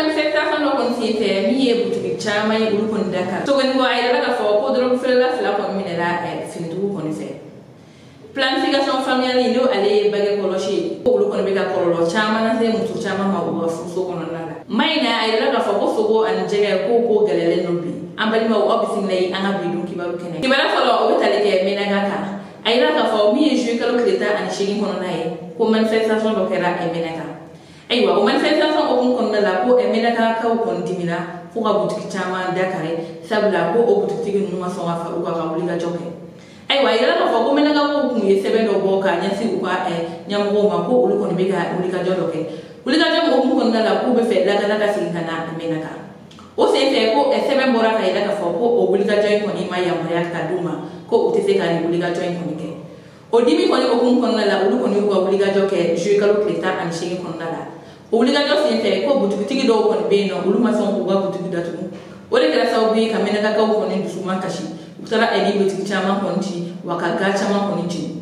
manifestation dɔ kɔni sen fɛ min ye butigi caman ye olu kɔni da kan. Sogonikɔ a yirala k'a fɔ ko dɔrɔgu feerela 2 kɔni minɛla finitigiw kɔni fɛ. Planification familiale n'o ale ye bange kɔlɔsi ye, ko olu kɔni bɛ ka kɔlɔlɔ caman lase muso caman ma u ka furuso kɔnɔna la. Mayina a yirala k'a fɔ ko sogo ani jɛgɛ ko gɛlɛyalen don bi. An balimaw aw bisimila ye an ka bi dun kibaru kɛnɛ. Kibaruya fɔlɔ o bɛ tali kɛ Menaka kan. A yirala k'a fɔ min ye juillet kalo tile 18 kɔnɔna ye ko manifestation dɔ kɛra Menaka. Ayiwa o manifestation hukumu kɔnɔna la ko Menakakaw kɔni dimina fo ka butigi caman dakari sabula ko o butigitigi ninnu ma sɔn ka fara u kan ka wulikajɔ kɛ. Ayiwa a yirala k'a fɔ ko Menakakaw tun ye sɛbɛn dɔ bɔ k'a ɲɛsin u ka ɲɛmɔgɔw ma ko olu kɔni bɛ ka wulikajɔ dɔ kɛ. Wulikajɔ hukumu kɔnɔna la k'u bɛ fɛ lakana ka segin ka na Menaka. O senfɛ ko sɛbɛn bɔra ka yira k'a fɔ ko o wulikajɔ in kɔni ma yamaruya ka d'u ma ko u tɛ se ka nin wulikajɔ in kɔni kɛ. O dimi kɔni hukumu kɔnɔna la olu kɔni y'u ka wulikajɔ kɛ juillet kalo tile 18 kɔnɔna la. O wulikajɔ senfɛ ko butigitigi dɔw kɔni bɛ yen nɔ olu ma sɔn k'u ka butigi datugu. O de kɛra sababu ye ka Menakakaw kɔni dusu ma kasi. U taara ni butigi caman kɔni ci wa ka ga caman kɔni ci.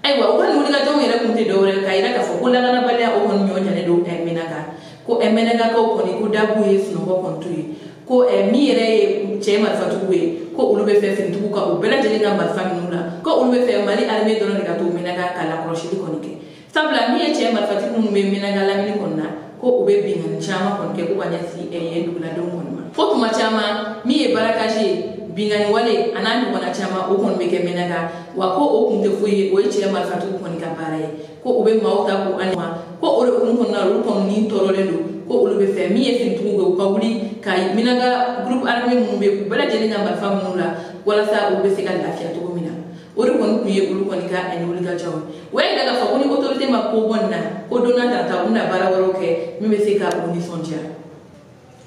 Ayiwa u ka nin wulikajɔw yɛrɛ kun tɛ dɔwɛrɛ k'a yira k'a fɔ ko lakanabaliya o kɔni ɲɔ ɲanen don Menaka. Ko Menakakaw kɔni ko dabu ye sunɔgɔ kɔni t'u ye. Ko min yɛrɛ ye cɛ marifatigiw ye ko olu bɛ fɛ finitigiw ka u bɛɛ lajɛlen ka marifa minnu la ko olu bɛ fɛ Mali armée dɔrɔn de ka to Menaka ka lakɔlɔsili kɔni kɛ. Sabula min ye cɛ marifatigi minnu bɛ Menaka lamini kɔni na ko u bɛ binkanni caman kɔni kɛ ko ka ɲɛsin yen duguladenw kɔni ma. Fo tuma caman min ye barakasi ye binkanni wale a n'a ɲɔgɔnna caman o kɔni bɛ kɛ Menaka wa ko o kun tɛ foyi ye o ye cɛ marifatigiw kɔni ka baara ye ko u bɛ maaw ta k'u ani ma ko o de hukumu kɔnɔna la olu kɔni ni tɔɔrɔlen don ko olu bɛ fɛ min ye finitigiw ye u ka wuli ka Menaka groupe armé minnu bɛ yen k'u bɛɛ lajɛlen ka marifa minnu la walasa olu bɛ se ka lafiya cogo min na. O de kɔni tun ye olu kɔni ka wulikajɔ ye. O y'a yira k'a fɔ ko ni autorité ma ko bɔ nin na ko don n'a nata u bɛna baara wɛrɛw kɛ min bɛ se ka u nisɔndiya.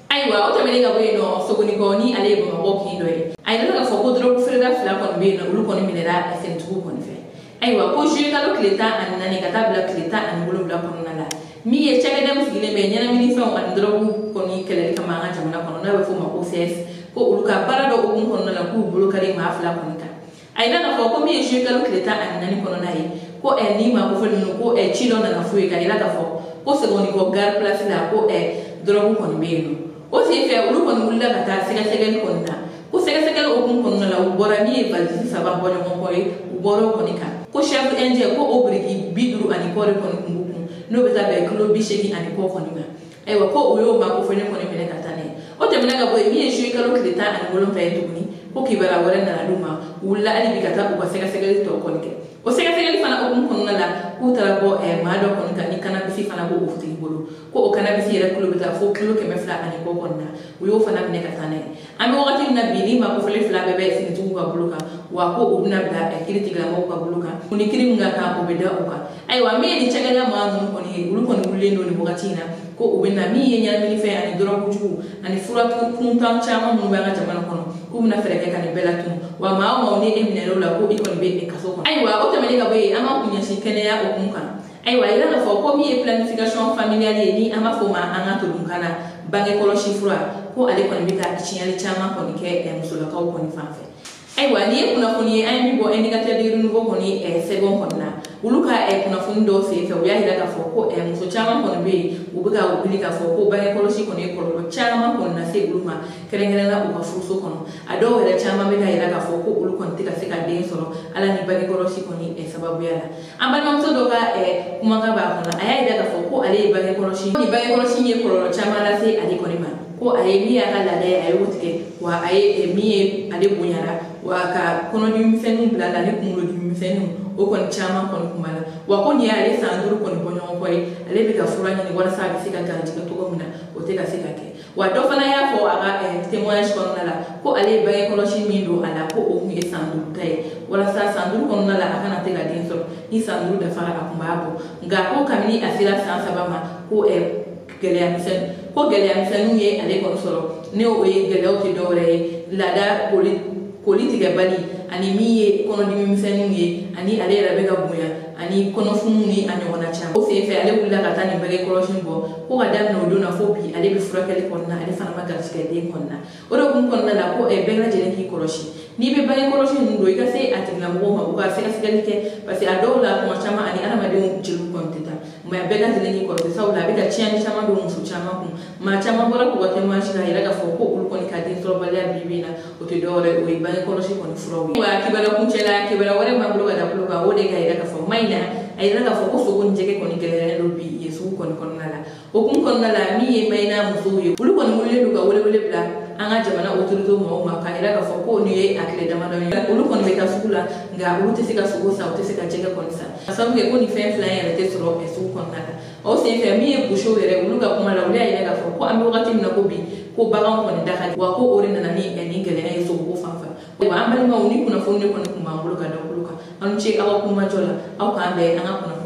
Ayiwa o tɛmɛnen ka bɔ yen nɔ Sogonikɔ ni ale ye Bamakɔ kin dɔ ye. A yirala k'a fɔ ko dɔrɔgu feerela 2 kɔni bɛ yen nɔ olu kɔni minɛra finitigiw kɔni fɛ. Ayiwa ko juillet kalo tile 14 ka taa bila tile 17 kɔnɔna la min ye cakɛda min sigilen bɛ ɲɛnaminifɛnw ani dɔrɔgu kɔni kɛlɛli kama an ka jamana kɔnɔ n'a bɛ f'o ma ko CES ko olu ka baara dɔ hukumu kɔnɔna la k'u bolo kari maa 2 kɔni kan. A yirala k'a fɔ ko min ye juillet kalo tile 14 kɔnɔna ye ko ni maa kofɔlen ninnu ko ci dɔ nana f'u ye ka yira k'a fɔ ko Sogonikɔ gare place la ko dɔrɔgu kɔni bɛ yen nɔ. O senfɛ olu kɔni wulila ka taa sɛgɛsɛgɛli kɔni na ko sɛgɛsɛgɛli hukumu kɔnɔna la u bɔra min ye valise 3 bɔ ɲɔgɔn kɔ ye u bɔra o kɔni kan ko chef indien ko o biriki 50 ani kɔ de kɔni kun b'u kun n'o bɛ taa bɛn kilo 80 ani kɔ kɔni ma. Ayiwa ko o y'o maa kofɔlen kɔni minɛ ka taa n'a ye. O tɛmɛna ka bɔ yen min ye juillet kalo tile 17 ye tuguni ko kibaruya wɛrɛ nana d'u ma u wulila hali bi ka taa u ka sɛgɛsɛgɛli tɔ kɔni kɛ. O sɛgɛsɛgɛli fana hukumu kɔnɔna la k'u taara bɔ maa dɔ kɔni kan ni cannabis fana b'o tigi bolo ko o cannabis yɛrɛ kilo bɛ taa fo kilo 200 ani kɔ kɔni na u y'o fana minɛ ka taa n'a ye. An bɛ wagati min na bi ni maa kofɔlen 2 bɛɛ bɛ finitigiw ka bolo kan wa ko u bɛna bila kiiri tigilamɔgɔw ka bolo kan u ni kiiri min ka kan o bɛ da o kan. Ayiwa min ye nin cakɛda maa ninnu kɔni ye olu kɔni wulilen don nin wagati in na ko u bɛ na min ye ɲɛnaminifɛn ani dɔrɔgu jugu ani fura kuntan caman minnu bɛ an ka jamana kɔnɔ k'u bɛna fɛɛrɛ kɛ ka nin bɛɛ latunu wa maa o maa ni e minɛn'o la ko i kɔni bɛ kaso kɔnɔ. Ayiwa o tɛmɛnen ka bɔ yen an b'an kun ɲɛsin kɛnɛya hukumu kan. Ayiwa a yira k'a fɔ ko min ye planification familiale ye ni an b'a fɔ o ma an ka todunkan na bange kɔlɔsi fura ko ale kɔni bɛ ka tiɲɛli caman kɔni kɛ musolakaw kɔni fan fɛ. Ayiwa nin ye kunnafoni ye an ye min bɔ indicateur de renouveau kɔni sɛbɛn kɔni na olu ka kunnafoni dɔw senfɛ u y'a yira k'a fɔ ko muso caman kɔni bɛ yen u bɛ ka wuli k'a fɔ ko bange kɔlɔsi kɔni ye kɔlɔlɔ caman kɔni lase olu ma kɛrɛnkɛrɛnnenya u ka furuso kɔnɔ. A dɔw yɛrɛ caman bɛ ka yira k'a fɔ ko olu kɔni tɛ ka se ka den sɔrɔ ala ni bange kɔlɔsi kɔni sababuya la. An balimamuso dɔ ka kumakan b'a kɔnɔ a y'a yira k'a fɔ ko ale ye bange kɔlɔsi ni bange kɔlɔsi ye kɔlɔlɔ caman lase ale kɔni ma ko a ye min y'a ka laada ye a y'o tigɛ wa a ye min ye ale bonyara wa ka kɔnɔdimi misɛnninw bila la ni kunkolodimi misɛnninw o kɔni caman kɔni kun b'a la wa ko nin y'ale san 5 kɔni bɔ ɲɔgɔn kɔ ye ale bɛ ka fura ɲini walasa a bɛ se ka garijɛgɛ cogo min na o tɛ ka se ka kɛ. Wa dɔ fana y'a fɔ a ka témoignage kɔnɔna la ko ale ye bange kɔlɔsi min don a la ko o kun ye san 5 ta ye walasa san 5 kɔnɔna la a kana tɛ ka den sɔrɔ ni san 5 dafara a kun b'a bɔ nka ko kabini a sera san 3 ma ko gɛlɛya misɛnnin ko gɛlɛya misɛnninw ye ale kɔni sɔrɔ ne o ye gɛlɛyaw tɛ dɔwɛrɛ ye laada koli tigɛbali ani min ye kɔnɔdimi misɛnninw ye ani ale yɛrɛ bɛ ka bonya ani kɔnɔfunu ni a ɲɔgɔnna caman. O senfɛ ale wulila ka taa nin bange kɔlɔsi bɔ ko ka daminɛ o don na fo bi ale bɛ furakɛli kɔnɔna ale fana ma garijɛgɛ den kɔnɔna. O de hukumu kɔnɔna la ko bɛɛ lajɛlen k'i kɔlɔsi N'i bɛ bange kɔlɔsi ninnu don, i ka se a tigilamɔgɔw ma u ka sɛgɛsɛgɛli kɛ, parce que a dɔw la kuma caman ani adamadenw jeliw kɔni tɛ taa. Mais a bɛɛ lajɛlen k'i kɔlɔsi, sabula a bɛ ka tiɲɛni caman don muso caman kun. Maa caman bɔra k'u ka témoignage k'a yira k'a fɔ ko olu kɔni ka densɔrɔbaliya bi bi in na, o tɛ dɔwɛrɛ ye, o ye bange kɔlɔsi kɔni furaw ye. Wa kibaruya kuncɛ la, kibaruya wɛrɛ b'an bolo ka da tulo kan, o de ka yira k'a fɔ Mayina a yira k'a fɔ ko sogo ni jɛgɛ kɔni gɛlɛyalen don bi yen sugu kɔni kɔnɔna la. O hukumu kɔnɔna la, min ye Mayina musow ye, olu kɔni wulilen don ka welewele bila an ka jamana autorité mɔgɔw ma k'a yira k'a fɔ ko nin ye a tile damadɔ ye, olu kɔni bɛ taa sugu la, nka olu tɛ se ka sogo san, u tɛ se ka jɛgɛ kɔni san, ka sababu kɛ ko nin fɛn fila in yɛrɛ tɛ sɔrɔ sugu kɔnɔna la. O senfɛ, min ye busew yɛrɛ, olu ka kuma la, olu y'a yira k'a fɔ ko an bɛ wagati min na ko bi, ko baganw kɔni da ka di, wa ko o de nana ni nin gɛlɛya ye sogoko fan fɛ. Wa an balimaw, ni kunnafoni de kɔni tun b'an bolo ka da olu kan. Aw ni ce aw ka kumajɔ la, aw k'an bɛn an ka kunnafoni